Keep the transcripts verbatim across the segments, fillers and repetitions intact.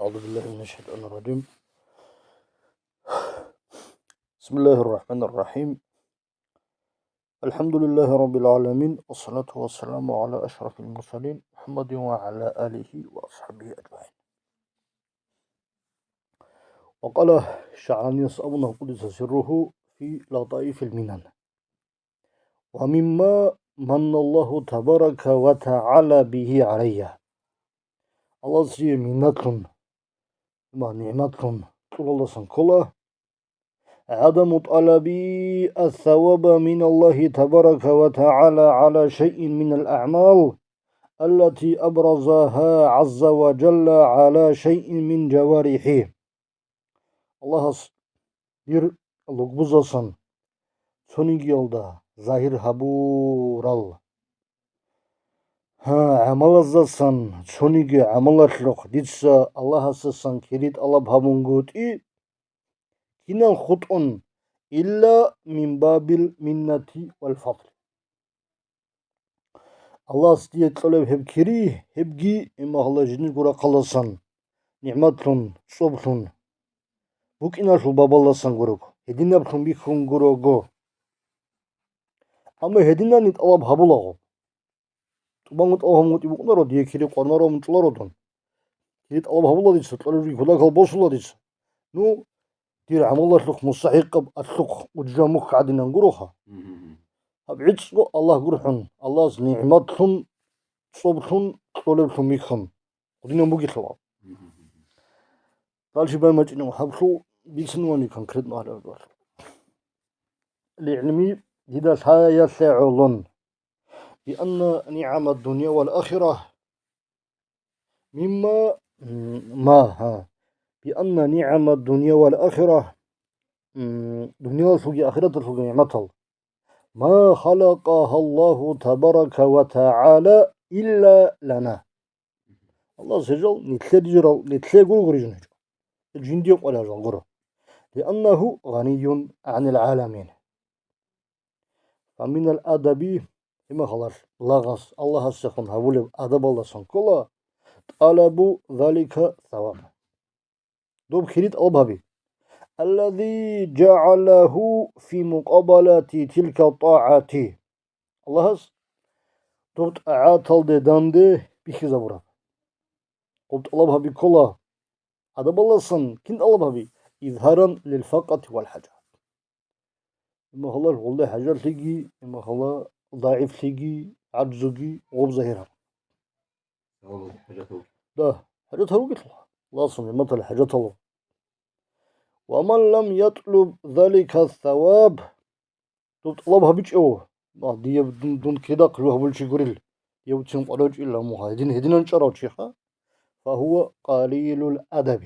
أعوذ بالله من الشيطان الرجيم. بسم الله الرحمن الرحيم. الحمد لله رب العالمين، والصلاة والسلام على أشرف المرسلين محمد وعلى آله وأصحابه أجمعين. وقال الشعراني، أبونا قدس سره، في لطائف المنن: ومما من الله تبارك وتعالى به علي. Аллагьас дие миннатлъун ва нигӀматлъун кьуралдасан ккола: عدم طلبي الثواب من الله تبارك وتعالى على شيء من الأعمال التي أبرزها عز وجل على شيء من جوارحي. Аллагьас дир лугбузасан цонигиялда загьир гьабурал. Гьа, гӀамалаздасан цониги гӀамалалъухъ дица Аллагьасдасан кири тӀалаб гьабунгутӀи, кинал хутӀун, إلا من باب المنة والفضل. Аллагьас дие кьолеб гьеб кири, гьебги имагьалла жиндирго рахъалдасан, нигӀматлъун, цӀоблъун, букӀиналъул бабалдасан гурого, гьединаблъун бихьун гурого. Амма гьединани тӀалаб гьабулаго. ТӀубанго тӀалаб гьабунгутӀи букӀунаро, дие кири къварнаро мунчӀуларо дун. Кири тӀалаб гьабула дица, кьолебги кутакал босула дица. Ну, дир гӀамалалъухъ мустахӀикъаб алъухъ уджа мухь гӀадинан гуроха. Мгм. Гьаб гӀицӀго Аллагь гурхӀун, Аллагьас нигӀматлъун, цӀоблъун, кьолеблъун михьун. Гьединан бугелъул. Мгм. Дальше баймачӀинав гьаблъул бицунвани конкретно гьалаб. ЛигӀилми дида лъаялъе гӀолон. بأن نعم الدنيا والآخرة مما، м, ما, ها. بأن نعم الدنيا والآخرة, м, дуниялалъулги ахираталъулги нигӀматал, ما خلقها الله تبارك وتعالى إلا لنا. Аллагьас гьел нилъер рижарал, нилъее гуро рижун гьечӀо. Гьел жиндие къваригӀарал гуро. لأنه غني عن العالمين. فمن الأدب, имахалалъ лагъас Аллагьасехун гьабулеб адабалдасан ккола, طلب ذلك الثواب. Доб кири тӀалаб гьаби. الذي جعله في مقابلة تلك الطاعة. Аллагьас доб тӀагӀаталде данде бихьизабураб. Гъоб тӀалаб гьаби ккола адабалдасан, кин тӀалаб гьаби? إظهارا للفاقة والحاجة. Имахалал гъолда хӀажатлъиги, имахала дагӀифлъиги, гӀаджзуги гъоб загьир гьаб. Гъолда хӀажат гьаб. Да, хӀажат гьабугелъул. Аллагьасул нигӀматал хӀажат гьабу. ومن لم يطلب ذلك الثواب. Доб тӀалаб гьабичӀев, а, дие дун, дун кидахъ жо гьабулчи гурел, дие буцин къварачӀила мугьа, гьедин, гьединан чӀарав чиха, فهو قليل الأدب.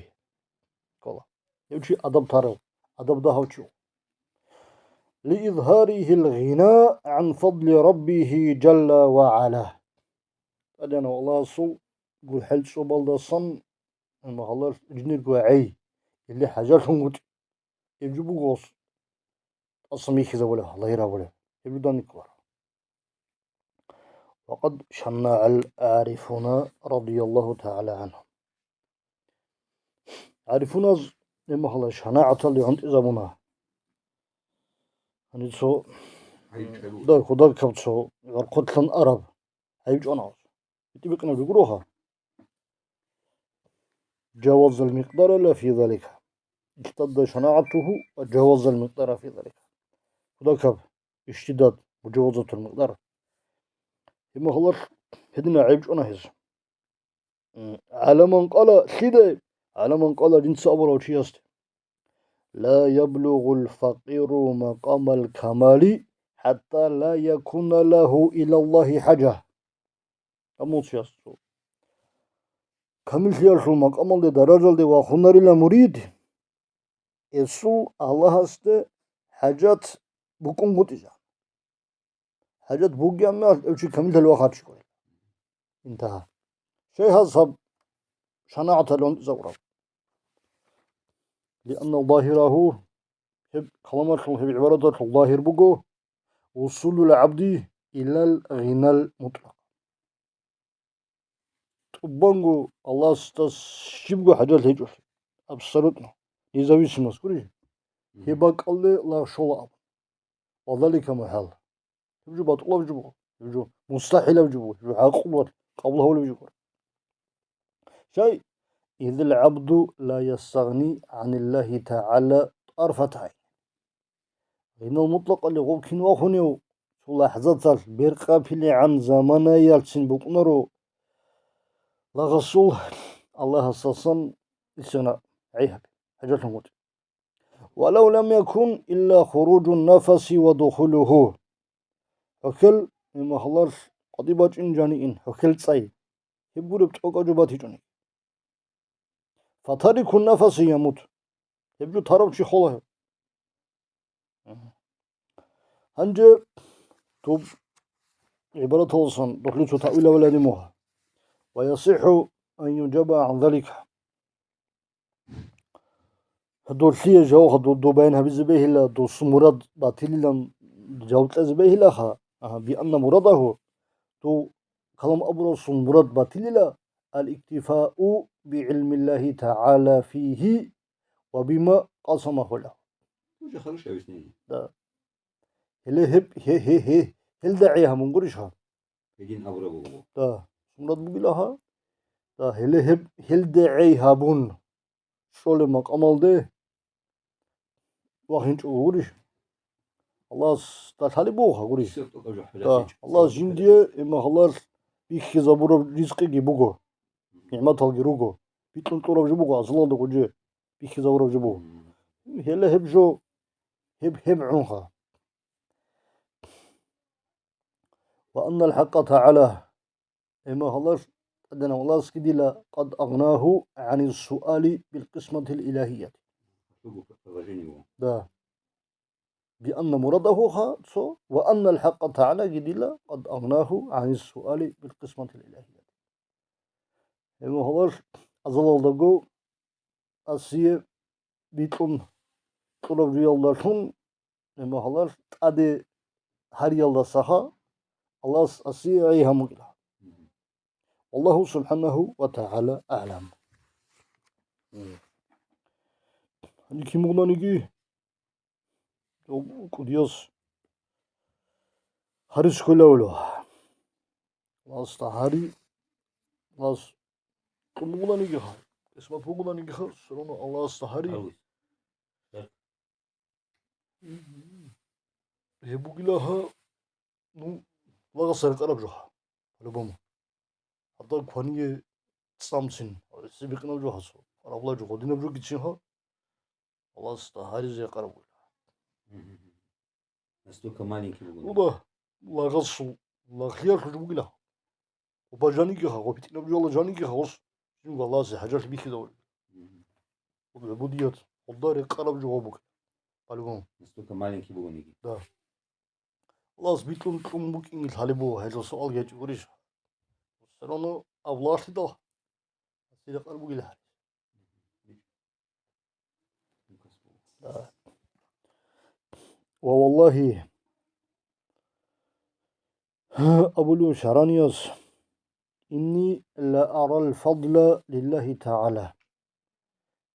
Ккола. Гьев чи адаб тарав, адаб дагьав чи вуго. لإظهاره الغنى عن فضل ربه جل وعلا. ТӀадегӀанав Аллагьасул гурхӀел цӀобалдасан, имахалал жиндирго гӀей, или хӀажалъунгутӀи. Гьеб жо буго ас тӀасан бихьизабулеб, лагьирабулеб. Гьеб жо данде ккола. وقد شنع العارفون رضي الله تعالى عنهم. ГӀарифуназ, имахалал, шанагӀаталде гӀунтӀизабуна. Гьаниб цо, гӀайиб чӀвай буго. Да, кодакаб цо гӀорхъолъан араб гӀайиб чӀвана гьас. БитӀи-бикъинаб гуроха. جاوز المقدار في ذلك. اشتد شناعته وجاوز المقدار في ذلك. Кодакаб اشتداد, مجاوزة المقدار. Имахалал гьедина гӀайиб чӀвана гьез. М, على من قال, лъида? على من قال, жинца абурав чиясде. لا يبلغ الفقير مقام الكمال حتى لا يكون له إلى الله حاجة. Гьаб мун чияс цо. Камиллъиялъул макъамалде, даражалде вахунарила мурид, гьесул Аллагьасде хӀажат букӀунгутӀизабуна. ХӀажат бугеб мехалъ гьев чи камиллъиялъул вахарчи гурила. Интагьа. Щай гьас гьаб шанагӀаталде гӀунтӀизабураб? لأن ظاهره, гьеб каламалъул, гьеб гӀибараталъул загьир буго, وصول العبد إلى الغنى المطلق. Тубанго Аллагьасда щибго хӀажат гьечӀолъи. Абсолютно. Независимость, гури? Мгм. Гьеб бакӀалде лагъ щола абун. Ва залика мухӀал. Гьеб жо батӀулаб жо буго, гьеб жо мустахӀилаб жо буго, гьеб жо гӀакълуялъ къабул гьабулеб жо гуро. Щай? Изил гӀабду ла ястагъни гӀаниллагьи тагӀала тӀарфата гӀайн. Гьинал мутӀлакъалде гъов кин вахунев цо лахӀзаталъ беркъапилегӀан заманаялъцин букӀунаро, лагъасул Аллагьасдасан истигъна гӀей гьабе, хӀажатлъун гъотӀи. Валав лам якун илла хуружун нафаси ва духулуху. ХӀухьел, имахалар къватӀи бачӀин жаниин, хӀухьел цӀай. Гьеб гуреб тӀокӀаб жо батичӀони. Фатарикун нафаси ямут. Гьеб жо тарав чи хола гьев. Гьанже туб гӀибараталдасан духлицо таъвил авалади мугьа. Ва ясихӀу ан юджаба гӀан залика. Долъие жаваб ду-, дубайин гьабизе бегьила, дус мурад батилилан жаваб кьезе бегьилаха, агьа, бианна мурадагьу, дов калам абурасул мурад батилила, ал-иктифау бигӀилмиллагьи тагӀала фигьи ва бима къасамагьу лагьу. Уже хорошее объяснение. Да. Гьеле гьеб-, гье-, гье-, гье-, гьелда гӀей гьабун гурищ гьаб? Гьедин абураб буго. Да. Суннат бугила гьаб. Да, гьеле гьеб-, гьелда гӀей гьабун щолеб макъамалде вахинчӀого гурищ? Аллагьасда лъалеб бугоха гурищ? Все, кто тоже хӀажат Да. ГьечӀо. Аллагьас жиндие имахалар бихьизабураб ризкъиги буго, нигӀматалги руго, бикьун кьураб жо буго, азалалда гъоже бихьизабураб жо буго. Мгм. Гьеле гьеб жо, гьеб, гьеб гӀунха. Ва аннал хӀакъа тагӀала, имахалар тӀадегӀанав Аллагьасги дила къад агънагьу гӀанис суали бил къисматил илагьият. Продолжение его. Да. Бианна мурадагьу ха цо, ва аннал хӀакъа тагӀалаги дила къад агънагьу гӀанис суали бил къисматил илагьият. Имахалар азалалдаго асие бикьун кьураб жоялдалъун, имахалар тӀаде гьариялдасаха Аллагьас асие гӀей гьамукӀила. Аллагьу субхӀанагьу ва тагӀала агӀлам. Гьаниб кин мугънаниги, кӀудияс гьарис кколавулев. Аллагьасда гьари, Аллагьас кьун бугъунаниги гьар, къисмат бугъунаниги гьар, все равно Аллагьасда гьари. Гьарус. Гьеб бугила гьа, ну, лагъас рекъараб жо гьа, по-любому. Гьадаб квание цӀамцин, гьесие бикъинаб жо гьасул, къарабла жо, гъодинаб жо гицин гьа, Аллагьасда гьаризе рекъараб бугила. Мгм. Настолько маленький бугони. Уба, лагъасул, лагълъиялъулъ бугила. Уба жанигиха, гъо питӀинаб жола жанигиха, гъос жинго Аллагьасе хӀажалъи бихьизавули. Мгм. Уб гӀубудият, гъолда рекъараб жо гъо бугила. По-любому. Настолько маленький бугониги. Да. Аллагьас бикьун кьун букӀинги лъалеб буго, гьелда суал гьечӀо гурищ? Все равно авлалъидал гьасие рекъараб бугила гьарис. Да. Ва валлагьи, абулев шагьранияс, инни ла арал фадла лиллагьи тагӀала.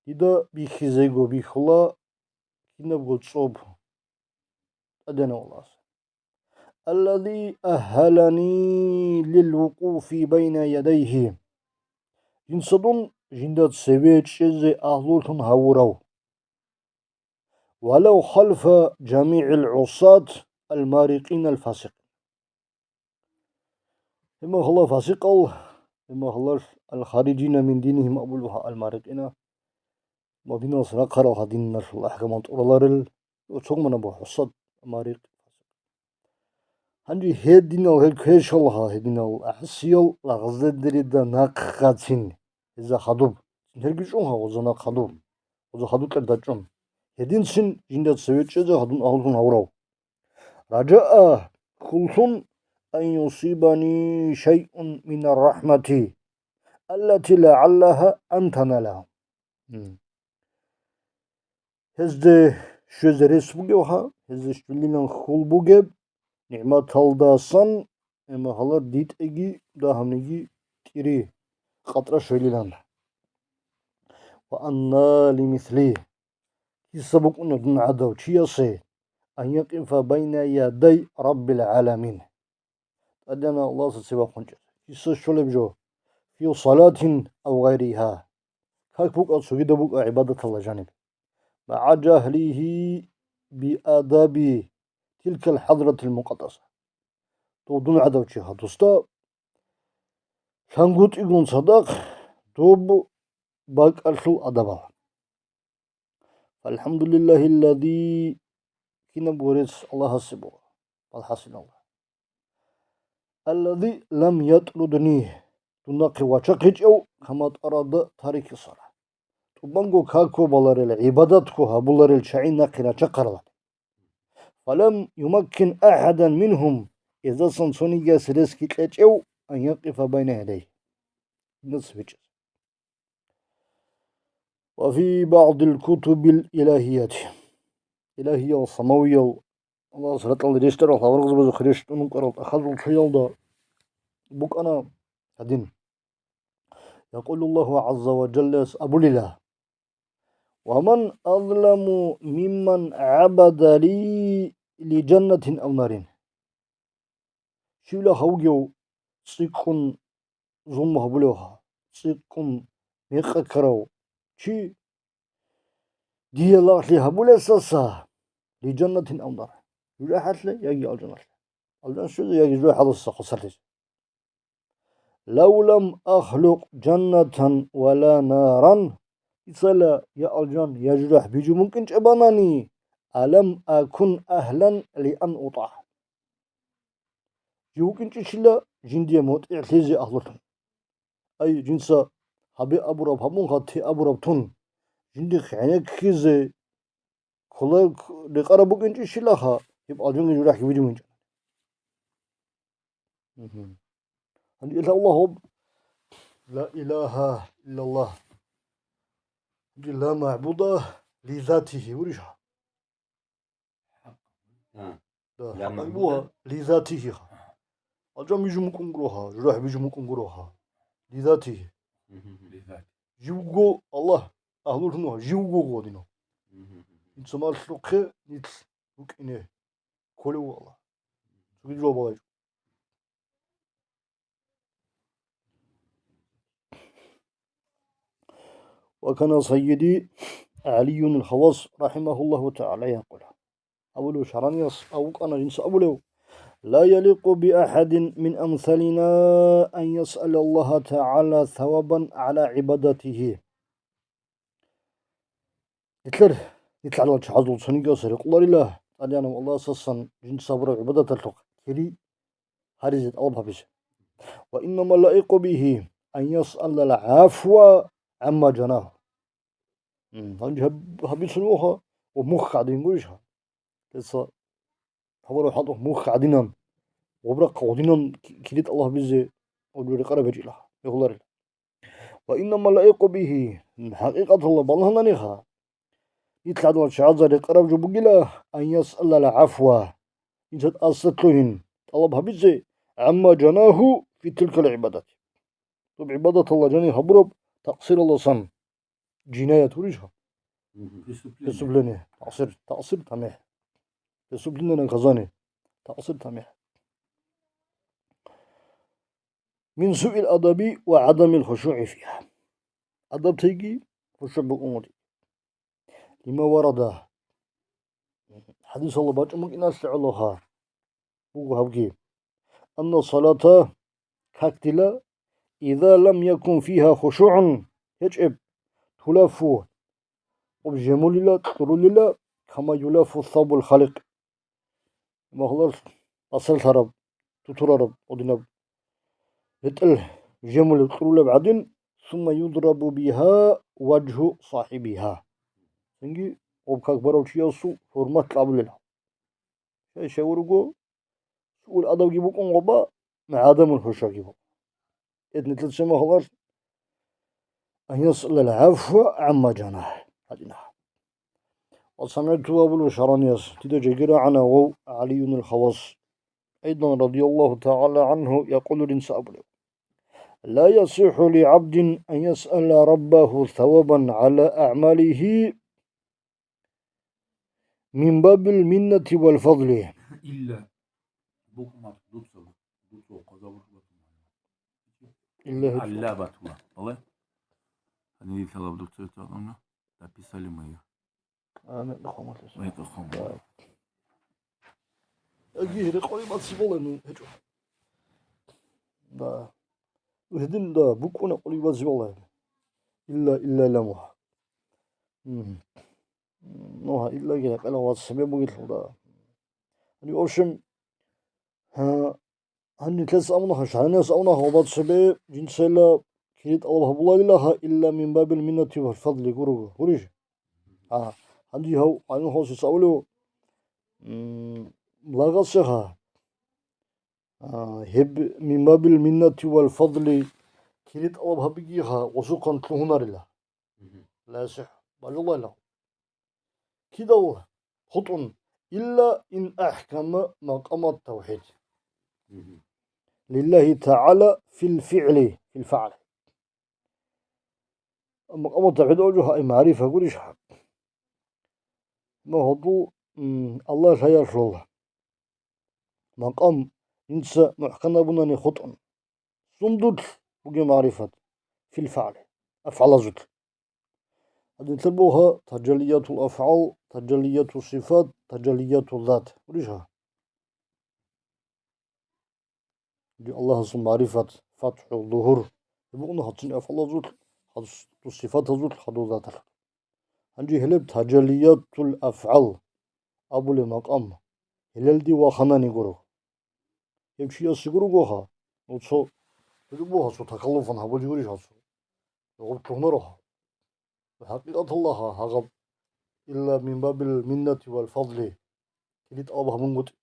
Дида бихьизего бихьула кинабго цӀоб тӀадегӀанав Аллагьас. Аллади агьалани лил вукъуфи байна ядайгьи. Жинца дун жинда цеве чӀезе агьлулъун гьавурав. Валав халфа жамигӀил гӀусат алмарикъин алфасикъ. Гьебмагьала фасикъал, гьебмагьалал алхариджина мин динигьим абулеб гьа алмарикъина. Ва диналъ рахъарал гьадиналъул ахӀкамал тӀураларел, цогмана буго гӀусат, марикъ. Гьанже гьединал гьел квешал гьа, гьединал гӀасиял лагъзадерида нахъгацин, гьеза хадуб. Цин гьелги чӀун гьа, гъоза нахъ хадуб. Гъоза хадуб кьерда чӀун. Гьединцин жинда цеве чӀезе гьадун агьлулъун гьавурав. Ражаа хьуллъун ан юсибани шайъун минар рахӀмати, аллати лагӀаллагьа ан танала. М. Гьезде щвезе рес бугев гьа, гьезде щвелилан хьул бугеб нигӀматалдасан, гьебмагьалар дитӀеги дагьабниги тӀири. къатӀра щвелилан. Ва анна лимисли, киса букӀуна дун гӀадав чиясе, ан якъифа байна ядай Раббил гӀаламин. ТӀадегӀанав Аллагьасда цеве вахъун чӀезе. Киса щолеб жо, фи салатин ав гъайриха, как букӀа, цогидаб букӀа гӀибадаталда жаниб. МагӀа жагьлихи биадаби тилкал хӀадратил мукъаддаса. Дов дун гӀадав чи гьадусда лъангутӀигун цадахъ доб бакӀалъул адабал. ФалхӀамдулиллагьиллади, кинабго рецц Аллагьасе буго, балхӀасиналда. Аллади лам ятрудни, дун нахъе вачахъичӀев, кама тарада тарики сала. ТӀубанго какго баларел, гӀибадатго гьабуларел чагӀи нахъе рачахъарал. Фалам юмаккин ахӀадан мингьум, гьездасан цонигияс ресги кьечӀев, ан якъифа байна ядай. НацбичӀес. Ва фи багӀдил кутубил илагьияти. Илагьиял, самавиял, Аллагьас ракьалда рещтӀарал гьаваргзабазухъе рещтӀун рукӀарал тӀахьазул лъаялда букӀана гьадин. Якъулуллагьу гӀазза ва жаллас абулила: «Ва ман азламу мимман гӀабада ли, ли жаннатин ав нарин». Щивла гьавгев цӀикӀкӀун зулму гьабулевха, цӀикӀкӀун мекъи ккарав чи дие лагълъи гьабулесаса, ли жаннатин ав нар, жужахӀалъе яги алжаналъе. Алжан щвезе яги жужахӀалдаса хвасарлъизе. Лав лам ахлукъ жаннатан ва ла наран, ицала я алжан, я жужахӀ бижун букӀинчӀебанани, алам акун ахлан ли ан утӀагӀ. Жив вукӀинчӀищила жиндие мутӀигӀлъизе агьлулъун. Ай, жинца гьабе абураб гьабун, гъатти абураб тун, жиндихъ гӀенеккизе ккола рекъараб букӀинчӀищилаха, гьеб алжанги жужахӀги бижун букӀинчӀо. Мгм. Гьанже Аллагь гьаб, ла илагьа иллаллагь. Гьанже ла магӀбуда ли затигьи гурищ? А. Да, ла хӀакъ магӀбуда буго ли затигьи. Алжан бижун букӀун гуроха, жужахӀ бижун букӀун гуроха. Ли затигьи. Мгм. Ли затигьи. Живго Аллагь, агьлулъун вуго, живго гъодино. Мгм. Инсамалъухъе нилъ рукӀине кколев вуго Аллагь. Цоги жо балайчӀо. وكان سيدي علي الخواص رحمه الله تعالى يقول, абулев шагьранияс абукӀана жинца абулев: «لا يليق بأحد من أمثالنا أن يسأل الله تعالى ثوابا على عبادته». Нилъер, нилъ гӀадал чагӀазул цонигияс рекъоларила, ТӀадегӀанав Аллагьасасан жинца гьабураб гӀибадаталъухъ кири гьаризе, тӀалаб гьабизе. وإنما لائق به أن يسأل العفو عما جناه. М, гьанже гьаб-, гьабицун вуха ва мухь гӀадин гурищ гьаб? Гьеса гьабураб хӀалтӀухъ мухь гӀадинан, гъубрахъ гъодинан ки-, кири тӀалаб гьабизе гьабулеб рекъараб гьечӀила, бегьуларел. وإنما لائق به, хӀакъикъаталда балагьананиха, нилъ гӀадал чагӀазда рекъараб жо бугила, أن يسأل العفو, инсад ассалъугьин тӀалаб гьабизе, عما جناه في تلك العبادة, доб гӀибадаталда жаниб гьабураб такъсиралдасан. Жинаят гурищ гьаб? Мгм. Преступление. Преступление. Такъсир, такъсир тамихӀ. Преступление, наказание. Такъсир тамихӀ. من سوء الأدب وعدم الخشوع فيها. Адаб тайги, хушугӀ букӀунгъури. لما ورد. ХӀадисалда бачӀун букӀиналъе гӀолоха буго гьабги. أن الصلاة, как дила, إذا لم يكن فيها خشوع, гьечӀеб, تلف, об жемулила, кьурулила, كما يلف الثوب الخالق. Магьлар басарлъараб, тутурараб, гьединаб ретӀел жемулеб, кьурулеб гӀадин, ثم يضرب بها وجه صاحبها. Цинги об как барав чиясул хӀурмат кьабулел. Щай-щай вуруго, суул адабги букӀун гъоба, гӀадамул хушугӀги букӀун. Эдни лъуцӀи магьлар, أن يسأل العفو عما جناه. Гьадинаб. وسمعته, абулев шагьранияс, дида жеги рагӀана гъов ГӀалиюнил Хавас, أيضا رضي الله تعالى عنه يقول, жинца абулев: لا يصح لعبد أن يسأل ربه ثوابا على أعماله من باب المنة والفضل. Илла букӀуна дуца, дуца къаза букӀуна. Илла гьечӀо. Алла батула. Алла? Гьанив лъалаб дуца гьечӀо, написали моё. Амин, хъумалъус. Ой, хъумал. Да. Аги, гьере къвариб баци болай ну гьечӀо. Да. Гьедин, да, букӀуна къвариб баци болай. Илла, илла, илла муха. Мгм. Ну, гьа, иллаги рекъела вац себе бугелъул, да. Гьанив, в общем, гьа, Гьанже нилъеца абуна, гьанже гьанивас абуна, гьаб бацабе жинцайила кири тӀалаб гьабуларила гьа, илла мин бабил миннати вал фадли гурого. Гурищ? А, гьанже гьав гӀалимхаласе цӀалулев, м, лагъасе гьа. А, гьеб мин бабил миннати вал фадли кири тӀалаб гьабиги гьа, гъосухъан лъугьунарила. Мгм. Ла ясихӀ. Балугъайла. Кидал хутӀун, илла ин ахӀкама макъамат тавхӀид. Мгм. Лиллагьи тагӀала фил фигӀли, фил фагӀли. Макъамат тавхӀид гьечӀо гьай магӀрифа гурищ гьаб. Ма гьадул, м, Аллагь лъаялъул макъам инца мухӀкан абунани хутӀун. Сундулъ бугеб магӀрифат? Фил фагӀли, афгӀалазулъ. Гьадинлъун буго гьа, тажаллиятул афгӀал, тажаллиятул сифат, тажаллиятул зат. Гурищ гьа? Гьанже Аллагьасул магӀрифат, фатхӀу, зугьур. Гьеб букӀуна гьацин афгӀалазулъ, гьадус-, дус сифатазулъ, гьадул заталъ. Гьанже гьелеб тажаллиятул афгӀал абулеб макъам, гьелелде ваханани гуро. Гьев чиясе гурого гьа, ну, цо, гьеб буго гьа, цо такаллуфан гьабулеб гурищ гьа цо. Гьеб лъугьунаро гьа. ХӀакъикъаталда гьа, гьагъаб илла мин бабил миннати вал фадли кири тӀалаб гьабунгутӀи.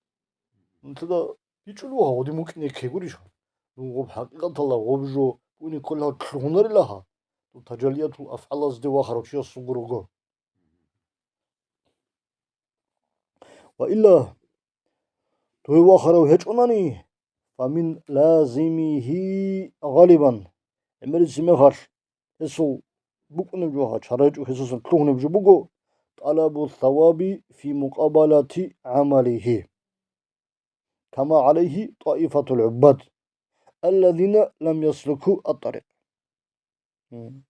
Нилъеда бичӀчӀулеб гьа, гъодин букӀине ккей гурищ гьа. Ну, гъоб хӀакъикъаталда гъоб жо бугони кколел гьа лъугьунарила гьа. Ну, тажаллиятул афгӀалазде вахарав чиясул гурого. Ва илла дуе вахарав гьечӀонани, фамин лазимигьи гъалибан, гӀемерисеб мехалъ гьесул букӀунеб жо, гьа, чара гьечӀо, гьесасан лъугьунеб жо буго, тӀалабу саваби фи мукъабалати гӀамалигьи, кама гӀалайгьи тӀаифатул гӀуббад, аллазина лам яслуку ат-тарикъ. М.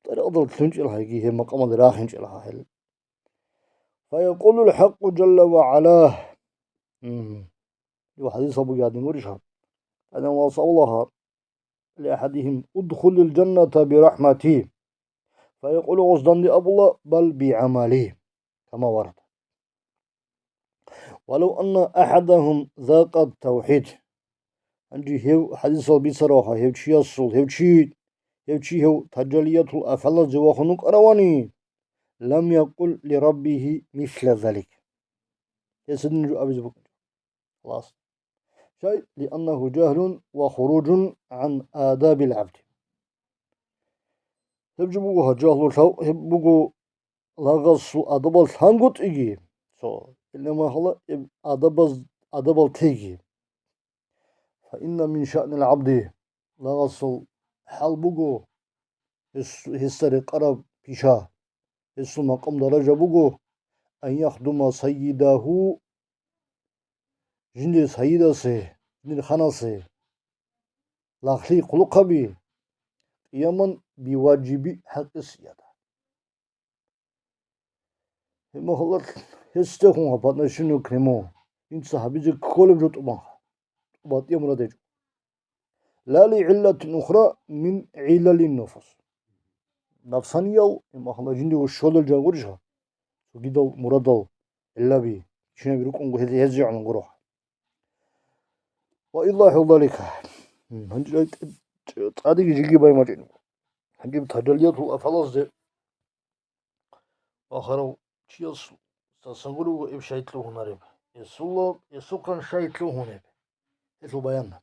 ТӀарикъатал лъунчӀел гьайги, гьеб макъамалде рахинчӀел гьа гьел. Фаякъулул хӀакъу жалла ва гӀала. М. Дов хӀадисал бугеги гьадин гурищ гьаб. ТӀадегӀанав Аллагьас абула гьа, лиахӀадигьим, удхулил жанната бирахӀмати. Фаякъулу, гъос данде абула, бал бигӀамали. Кама варад. Валав анна ахӀадагьум закъа тавхӀид. Гьанже гьев хӀадисал бицарав гьа, гьев чиясул, гьев чи, гьев чи гьев тажаллиятул афгӀалазде вахун вукӀаравани, лам якъул ли раббигьи мисла залик. Гьес гьедин жо абизе букӀинчӀо. Халас. Щай? Лианнагьу жагьлун ва хуружун гӀан адабил гӀабди. Гьеб жо буго гьа жагьлу лъав-, гьеб буго лагъасул адабал лъангутӀиги, цо, гьеле магьала гьеб адабаз-, адабал теги. Фа инна мин шаънил гӀабди, лагъасул хӀал буго, гьес-, гьесда рекъараб пиша, гьесул макъам-даража буго, ан яхдума сайидагьу, жиндир сайидасе, жиндир ханасе лагълъи, хъулухъаби, къияман биважиби хӀакъисияда. Гьеб мехалъ гьесдехун гьаб батӀа щунив крему, инца гьабизе кколеб жо тӀубан, тӀубатӀияб мурад гьечӀо. Ла ли гӀиллатин ухра мин гӀиллалин нуфус. Напсаниял, гьеб мехалъ жиндего щолел жо гурищ гьа, цогидал мурадал, гӀиллаби, чинаби рукӀунго гьез-, гьезегӀан гуро. Ва иллагьу залика. Гьанже тӀадеги жеги баймачӀин. Гьанже тажаллиятул афгӀалазде вахарав чиясдасан гурого гьеб шагьидлъун гьунареб. Гьесула, гьесухъан шагьидлъун гьунеб. Гьелъул баян.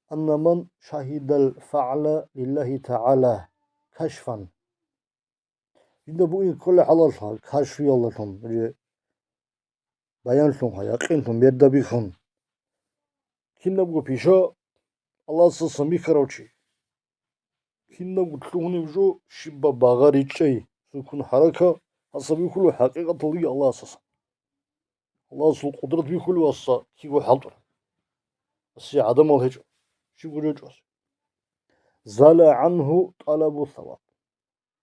Анна ман шагьидал фагӀла лиллагьи тагӀала кашфан. Жинда бугин ккола хӀалалха, кашфиялдалъун, баянлъун, якъинлъун, берда бихьун. Кинабго пиша Аллагьасдасан бихьарав чи. Кинабго лъугьунеб жо, щибаб багъа-ричӀчӀай, сукун-хӀарака, гьасаб бихьулев хӀакъикъаталдаги Аллагьасдасан. Аллагьасул къудрат бихьулев гьасда киго хӀалтӀура. Гьасие гӀадамал гьечӀо, щибго жо гьечӀо гьасие. Зала гӀангьу тӀалабу саваб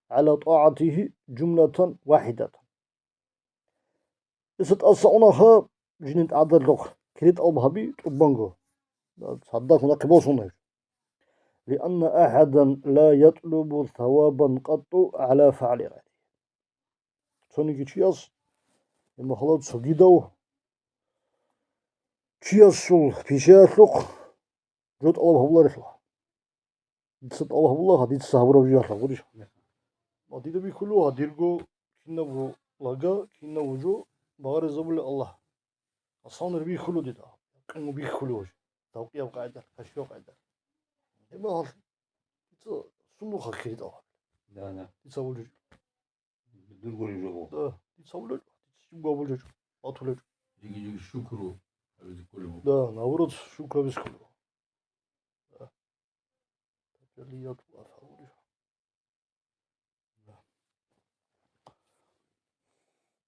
гӀала тӀагӀатигьи жумлатан вахӀидатан. Гьесда тӀаса унаха жинда тӀагӀаталъухъ кири тӀалаб гьаби тӀубанго. Цадахъ нахъе босуна гьеб. Лианна ахӀадан ла ятлубу савабан къатту гӀала фагӀли гъайригьи. Цониги чияс, гьеб мехалда цогидав чиясул пишаялъухъ жо тӀалаб гьабуларелъул. Дица тӀалаб гьабула, дица гьабураб жо гьалъа гурищ. Ва дида бихьулев гьадирго кинабго лага, кинабго жо багъаризабула Аллагь. Асалнир бихьулев дида, якъинго бихьулев жо. Давкъияб къайда, кашфияб къайда. Гьеб гьалъ дица суннуха кири тӀалаб. Да, да. Дица гьабулеб жо. Дур гуреб жо буго. Да, дица гьабулеб жо. Дица щибго гьабулеб жо. Батулеб жо. Диги-диги шукру гьабизе кколеб буго. Да, наоборот, шукру гьабизе кколеб буго. Да. Таджаллиятул афгӀал гурищ. Да.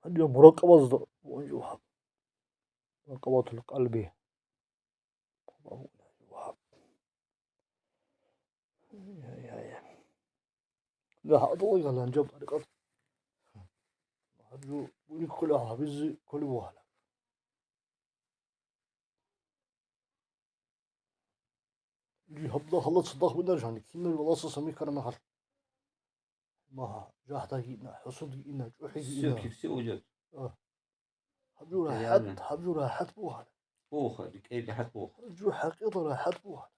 Гьанже муракъабазда ванжу гьаб. Муракъабатул къалби. Ай, ай, ай. Ла гьадула галанжаб тӀарикъат. Гьаб жо гуни ккола гьабизе кколеб бугьала. Жи гьабла гьала цадахъ бинар жани, кинаб Аллагьасдасан бихьараб мехалъ. Магьа, жагьдаги ина, хӀусудги ина, чӀухӀиги ина. Все, все уйдет. А. Гьаб жо рахӀат, реально. Гьаб жо рахӀат бугьана. Бугьа, рикӀкӀей рахӀат бугьа. Гьаб жо хӀакъикъа рахӀат бугьана.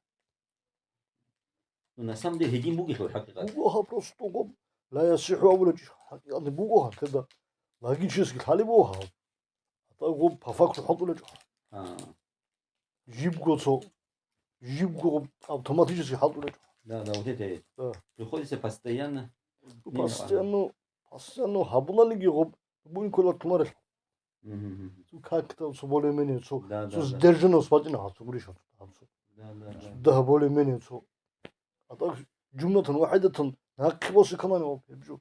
Ну, на самом деле, гьедин бугелъул хӀакъикъат. Буго гьаб просто гъоб, ла ясихӀу абулеб чи хӀакъикъатни буго гьаб, теда логически лъалеб буго гьаб. ГьатӀа гъоб по факту хӀалтӀулеб чӀо. А. Жибго цо, жибго автоматически хӀалтӀулеб чӀо. Да, да, вот это есть. Да. Приходится постоянно. Ну, постоянно, постоянно гьабуланиги гъоб, буин ккола тумарел. Мгм, мгм. Цо как-то цо более-менее, цо, да, да, цо да, сдержанность бачӀина гьаб цо гурищ гьаб цо. Да, да, да. Цо да более-менее цо. А так, жумлатан вахӀидатан нахъе босе камани гъоб, гьеб жо.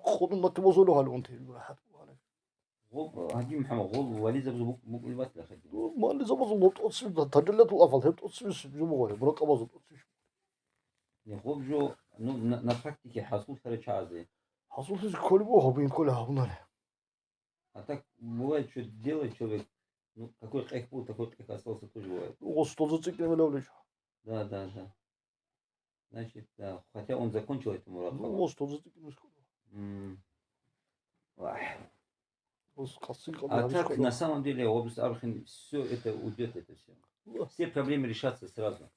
КъотӀун батибазулев гьале унти, рахӀат бугьале. Гъоб, Гьаджи МухӀаммад, гъоб вализабазул букӀ-, букӀун батила хадин. Ну, вализабазул гъоб тӀоцебе, да, таджаллиятул афгӀал, гьеб тӀоцебе жо буго, муракъабазул тӀоцебе. Не, гъоб жо, ну, на, на практике хӀасуллъарай чагӀазе. ХӀасуллъизе кколеб буго, гьаб ин кколеб гьабунани. А так бывает, что делает человек, ну, такой къехӀ был, такой къехӀ остался, тоже бывает. Ну, гъос тоза цӀикӀкӀинабилавличӀ. Да, да, да. Значит, да, хотя он закончил эту муракаба. Ну, гъос тоза цӀикӀкӀинаб. М. Вах. Гъос къасин. А так, на самом деле, гъобис архин, всё это уйдёт, это всё. Все проблемы решатся сразу.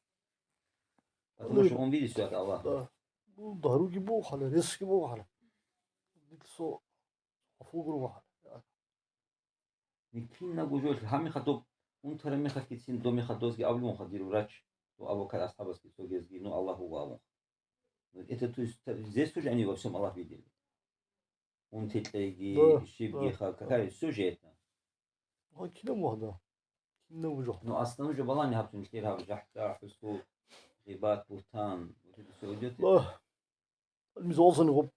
Потому что он видит всё от Аллаха. Да. Ну, даруги бугьала, ресги бугьала. Дицо Гъафур гуро вахъ. Кинабго жо гьаб мехалъ доб унтараб мехалъгицин, доб мехалъ дозги абулеб бугоха дир врач, ну, Абу Бакар асхӀабасги цогезги, ну, Аллагь вуго абун. Это, то есть, здесь тоже они во всём Аллах видели. Унти кьейги, да, щибги, да, ха-, какая, всё же это. Ва кинаб вагьда? Кинаб жо? Ну, основной же балагьни гьаб цо нилъер гьаб жахӀда, хӀусу, гъибат, бугьтан. Вот это всё уйдёт. Ва Мисалсани гъоб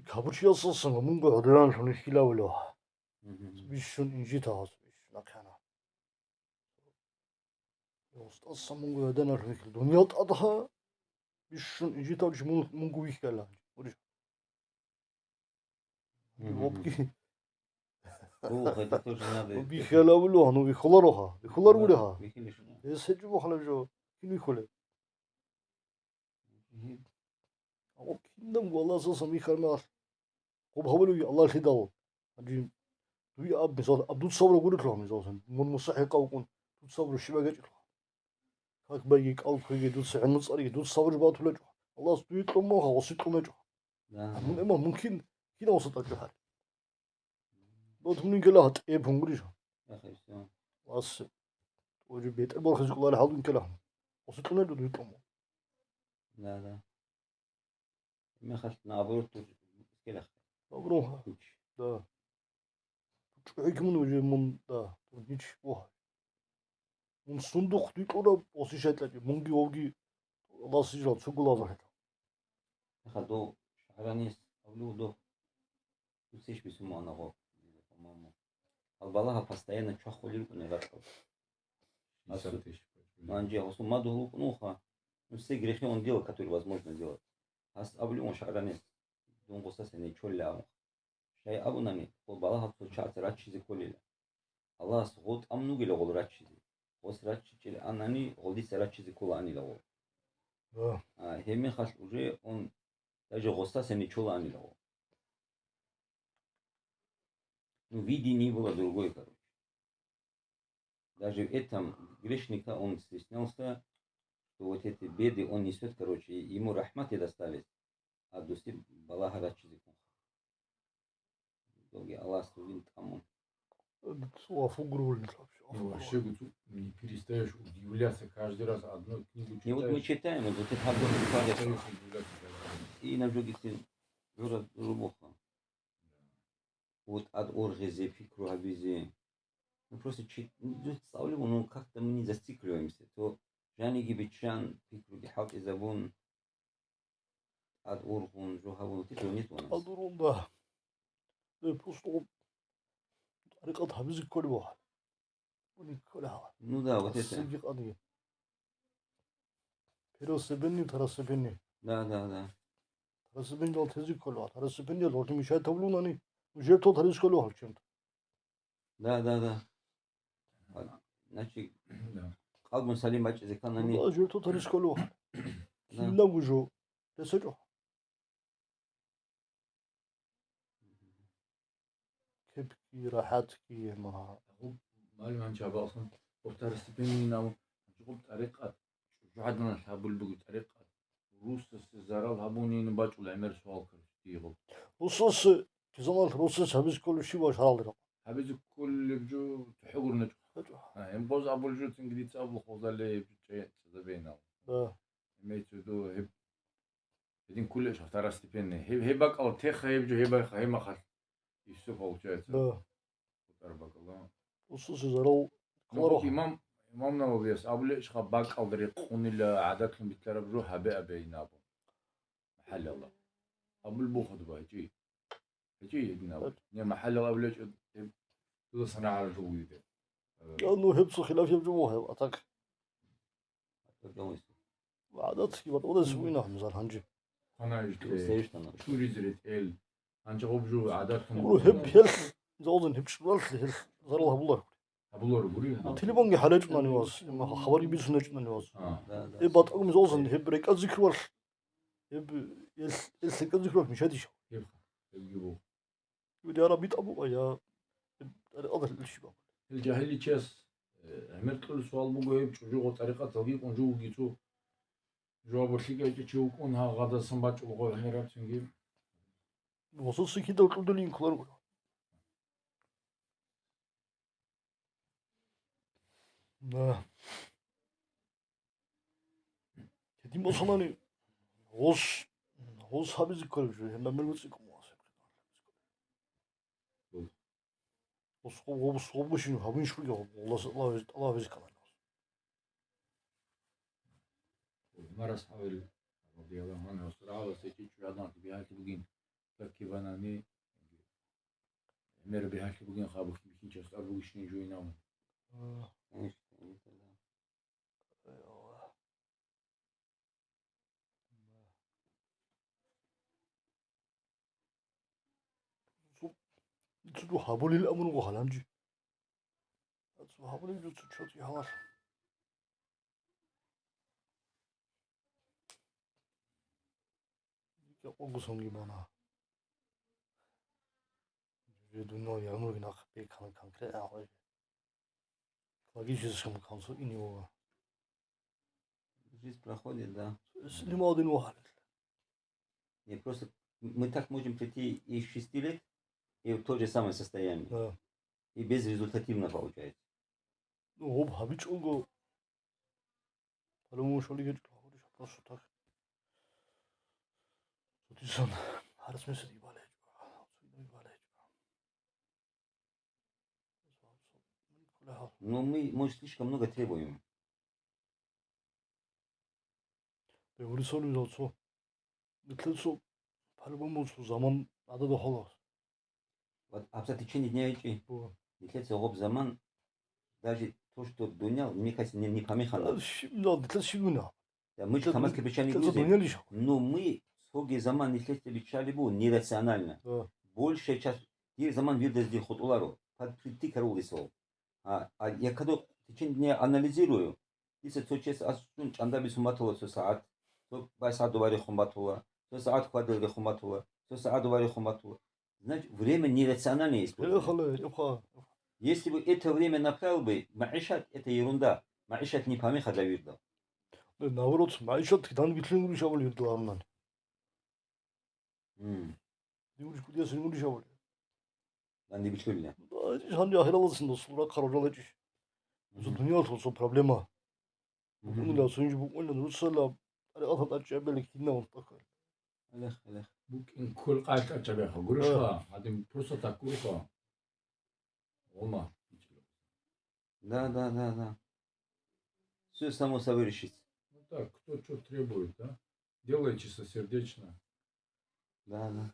кабучиясасан мунго гӀодоранлъун вихьилавулев. Мгм. Бищун инжитал гьас, бищун ахъана. Устазсан мунго гӀодоранлъун вихьил. Дуниял тӀадха бищун инжитал чи мун-, мунго вихьила. Гьабги. О, это тоже надо. Вихьилавулев, ну, вихьулароха. Вихьулар гуреха. Вихьилищ. Эс гьечӀо бухӀалаб жо. Кин вихьулеб? Гьеб. Гьаб кинабго Аллагьасдасан вихьармалъ, гъоб гьабулев Аллагьлъидал. Гьанже дуе аб, мисал, аб дуца гьабураб гурелъул, мисаллъун, мун мусахӀикъав вукӀун, дуца гьабураб щиб гьечӀелъул. Как байги, кӀал кквеги, дуца гӀилму цӀариги, дуца гьабураб батулечӀо. Аллагьас дуе кьун муха, гъосе кьун гьечӀо. Да. Мун, эма, мун кин, кинав гъоса тӀадчӀухӀал? Бо тунин ккела гьатӀе пунгурищ. Яхъ, всё. Вас. Уже бетӀер борхизе кӀоларел хӀалдун ккела. Осукьунел дуду кьому. Да, да. Мехалъ наоборот тур ккела. Добро. Куч. Да. ЧӀухӀи кумун уже мун, да. Тур нич. О. Мун сундухъ дикьураб, оси шайтӀачӀи, мунги вовги Аллагьас жал цугулазухӀел. Яха, дов шагӀранияс абулев дов. Дуцеш бисун муана гъо, по-моему. Ал балагьа постоянно чвахулел рукӀуна ракьал. Шестьдесят тысяч. Манжи гъосул мадугьал вукӀунуха. Ну, все грехи он делал, которые возможно делать. Гьас абулев он шагӀранияс. Дун гъосас гьенив чолила абун. Щай абунани, гъо балагьал цо чагӀаца раччизе кколила. Аллагьас гъо тӀамун вугила гъол раччизе. Гъос раччичӀел анани, гъол дица раччизе кколаанила гъо. Да. А, гьебмехалъ уже он даже гъосдаса ничолаанила гъо. Ну, видение было другое, короче. Даже в этом грешника он стеснялся, что вот эти беды он несёт, короче, и ему рахмат и доставит, а дусе балагьа раччизе ккун. Доги Аллагьас дугин тӀамун. Цо афу гурулин вообще, афу Ну, гурулин. Вообще, гуцу-, не перестаешь удивляться каждый раз одну книгу читаешь. И вот мы читаем, вот это Абдул Муталиб. Перестаешь удивляться каждый раз. И на других син, жура, журбуха. Вот ад оргъизе, пикру гьабизе. Ну, просто чит-, ну, цӀалугу, ну, как-то мы не зацикливаемся. То жаниги биччан, пикруги хӀалтӀизабун, ад ургъун, жо гьабун, тӀад ургъун, да. Э, просто тӀарикъат гьабизе кколеб вахъ. Уни кколеб гьаб. Ну да, вот это. Асиги къади. Первостепенный, второстепенный. Да, да, да. Второстепенный тезе кколеб вахъ. Второстепенный гьоркье мешать гьабулунани, жертва тарис кколеб вахъ чем-то. Да, да, да. А, значит, да. Къалбун салим бачӀизе кканани. Ну, жертва тарис кколеб вахъ. Да. Кинабго жо. ГьесечӀо. Кепги, рахӀатги, ма. Гьаб, малим гьанчи гьаб алсан, второстепенный нав, гьанчи гъуб тӀарикъат, жугьаданалъ гьабулеб буго тӀарикъат. Русасе зарал гьабунин бачӀул гӀемер суал карчи гъуб. Русасе, кизамал русасе гьабизе кколеб щиб ва шаралдирал. Гьабизе кколеб жо тухӀо гурони. ГьечӀо. А, гьеб боз абулеб жо цинги дица абул хозалеб чӀе-, цӀадабейнал. Да. Имеется в виду, гьеб Гьедин кколел второстепенный. Гьеб, гьеб бакӀал теха гьеб жо, гьеб бакӀал гьеб махалъ. И всё получается. Да. КъотӀар бакӀала. Русасе зарал. Ну, кколаро. Имам, имам Нававияс абулеб иш, бакӀалда рекъунила гӀадатлъун битӀараб жо гьабе абейин абун. МахӀаллала. Абулеб буго дуда гьечӀи. ГьечӀи гьедин абулеб. Не, МахӀаллала абулеб гьечӀо, гьеб дуда санагӀараб жо бугеб. Э. Я, ну, гьеб цо хилафияб жо буго гьеб, а так. ГӀадатги батӀулес вугин гьанжал гьанже. Хъана иште. Чуризе ретӀел. Гьанже гъуб жо гӀадат. Гуро гьеб гьел, золдин гьеб чӀваллъи гьел зарал гьабулар. Гьабулар гури. Телефонги хӀалечӀунани ваз, хабарги бицунечӀунани ваз. А. Да, да. Э, батӀагум золдин гьеб рекӀад зикрвал. Гьеб эл, эл рекӀад зикрвал мешадищ. Гьеб, гьебги буго. Вилияра битӀа буго, я тӀарикъаталъ ил щибаб? Ил жагьиллъичияс, э, гӀемер кьолеб суал буго гьеб, чӀужугъа тӀарикъаталги кӀун жугьуги цо жавабалъи гьечӀев чи вукӀун гьагъадасан бачӀулгъо гӀемерабцинги. Гъосулъ кида кьудулин кколарго. Да. Гьедин босанани гъос, гъос гьабизе кколеб жо, гьеб мер цӀикӀкӀун васе. Гъос, гъос, гъос гьабунищ бугеб, Аллагьас, Аллагьас, Аллагьас гьабизе кколеб. Умар асхӀабил радияллагьу гӀангьу, асхӀабас гьечӀеб чӀужугӀаданалъ бигьалъи бугин, каки банани, гӀемер бигьалъи бугин, хабухъи бихьинчияс тӀад бугищин жугьинабун. А. Ай, Аллагь. Цо гьабулел амруго гьаланжи. Цо гьабулел жо цо чӀоцӀи гьалал. Я къогосонги бана. Жо дунал ягьмурги нахъ бекана конкретно гьалал. Логическом концу и не было. Жизнь проходит, да. С ним один вахалил. Не, просто мы так можем прийти и в шести лет, и в то же самое состояние. Да. И безрезультативно получается. Ну, гъуб гьабичӀого, по-любому щолигьечӀо, гьабурищ просто так. Цо дисан гьарас месед ибалайчӀо, цо ибалайчӀо. Но мы, мы слишком много требуем. Революционный цо. Нилъер цо, по-любому цо заман гӀадада хвала. Вот гьаб течение дня гьечӀи. О. Нилъеца гъоб заман, даже то, что дуниял, мне кажется, не, не помеха нам. А, щиб-, ну, нилъер щиб гьуна? Да, мы же Нилъер камаз ду-, кирпичами нилъер цо грузим. Дуниял иш. Но мы цоги заман нилъеца биччалеб буго нерационально. Да. Большая часть дир заман вирдазде хутӀуларо, под притыкарулисал. А, а я когда в течение дня анализирую, дица цо чияс асчӀун чӀанда бицун батула цо сагӀат, цо байсагӀат дова рехун батула, цо сагӀат хьвадал рехун батула, цо сагӀат дова рехун батула. Значит, время нерациональное использование. Эхала, эха. Если бы это время направил бы, маишат — это ерунда, маишат не помеха для вирда. Э, наоборот, маишат кидан битлъун гурищ абули вирдал гьарунан. М. Дивулищ кудиясин гурищ абули. Данде битлъулила. Да, гьанже ахиралдасан дос рахъа роралачӀищ. Цо Мгм. Дуниялалъул цо проблема. Мгм. БукӀунула, цо инжи букӀунула, нуцала тӀарикъатал тӀачӀабали кинаб тӀахьал. Алех, алех. БукӀин ккол къайгъа тӀачӀабиха. Гурищха, Да. Гьадин просто так гурха. Гъума. Да, да, да, да. Всё само собой решится. Ну так, кто чё требует, да? Делай чистосердечно. Да, да.